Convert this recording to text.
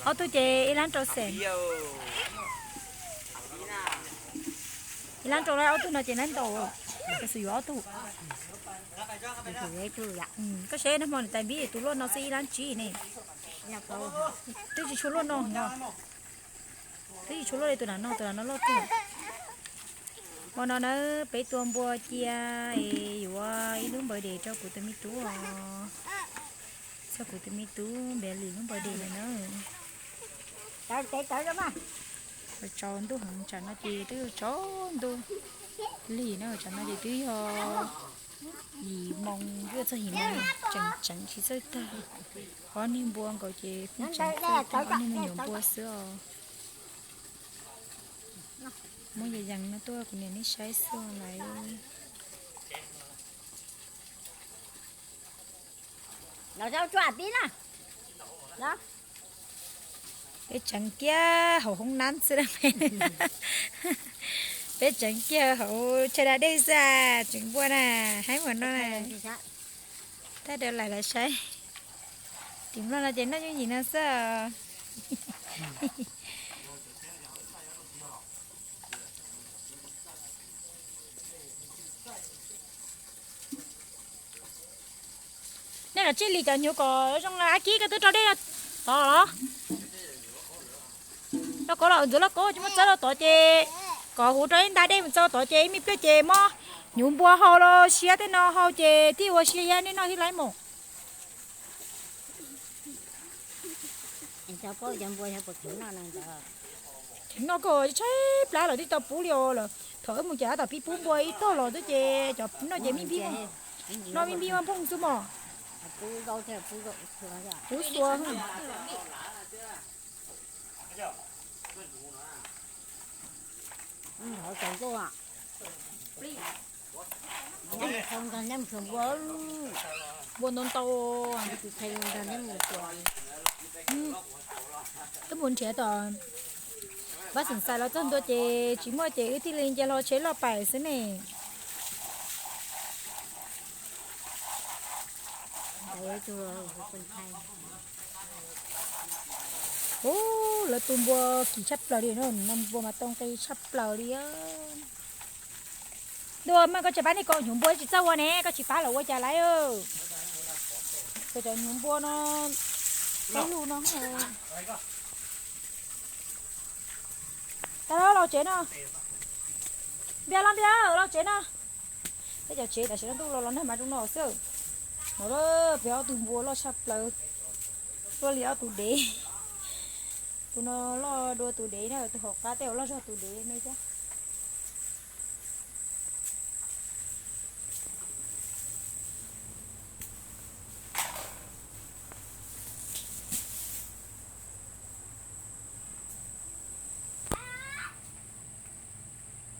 Ob tug ces ib lab rau xees. Ib lab rau lawm, ob tug no ces lab ntaus, ces xwm yuav ob tug. Koj saib nag hmo niam tais npib tus luaj no xwb ib lab tsib ne. Twb tsis tshua luaj no no. Twb tsis tshua luaj li tus nam no, tus nam no luaj tiag. Hmo no na, peb tua npua cia es yuav ib lub npaws des rau kuv tus me tub os. Txog kuv tus me tub npiav lim lub npaws des na. Tsaus ntuj heev, tsam no ces twb tsaus ntuj lig na, tsam no ces twb yog yim moo, twb txog yim moo tseem tseem tsis txawj tag. Ob niag npua nkaus ces pheej tseem txawj tag, ob niag me nyuam npua xwb os. Muab yas yees no tuaj kuv niam nej saib xwb lawm. Peb tseem kiag hauv hoob nab xwb, peb tseem kiag hauv chaw da dej xwb, tseem npua na, haib mus no na. Thaj dawb lais lawv saib. Tim Nplog no ces noj yooj yim no xwb. Nej kav tsij lis cov hnyuv kom zoo, Ab Kib koj twb rau dej tod los? Lauj Kaub los, ntxuav Lauj Kaub tsis muaj txawb rau tod ces kom huv rau ib nta dej mus txog tod ces ib me pliag ces muab hnyuv npua hau los siab tej no hau ces thiaj ua si, nej noj thiaj laib mus. Noj koj tshaib plab los twb tau pub li os lawm. Thaum wb mus ces tab tom pib pub npua ib tog los xwb ces cov noj ces me npib, noj me npib mas nphooj xwb mos. Pub xua. Npua ntau ntau. Twb mus nrhiav tom Vaj Xeem Xais los txog ntua ces tsis muaj ces wb thiaj li nce hlo tsheb loj pais xwb ne. Ub, lawv tu npua kim tshaj plaws li no, npua mas tau nqi tshaj plaws li. Ntuj, mas koj tsis pab nej kaus hnyuv npua tsis txawj ua ne, koj tsis pab lawv ua cas lawm. Koj cov hnyuv npua no, peb lub no. Tag los, los tsev no. Npias los, Npias los tsev no. Peb cov tsev tam sim no ntuj los los nag mas zoo no xwb. No peb ob tug npua loj tshaj plaws, loj li ob tus dev. Tus no loj dua tus dev na, tus hauv qab tej uas loj zog tus dev no thiab.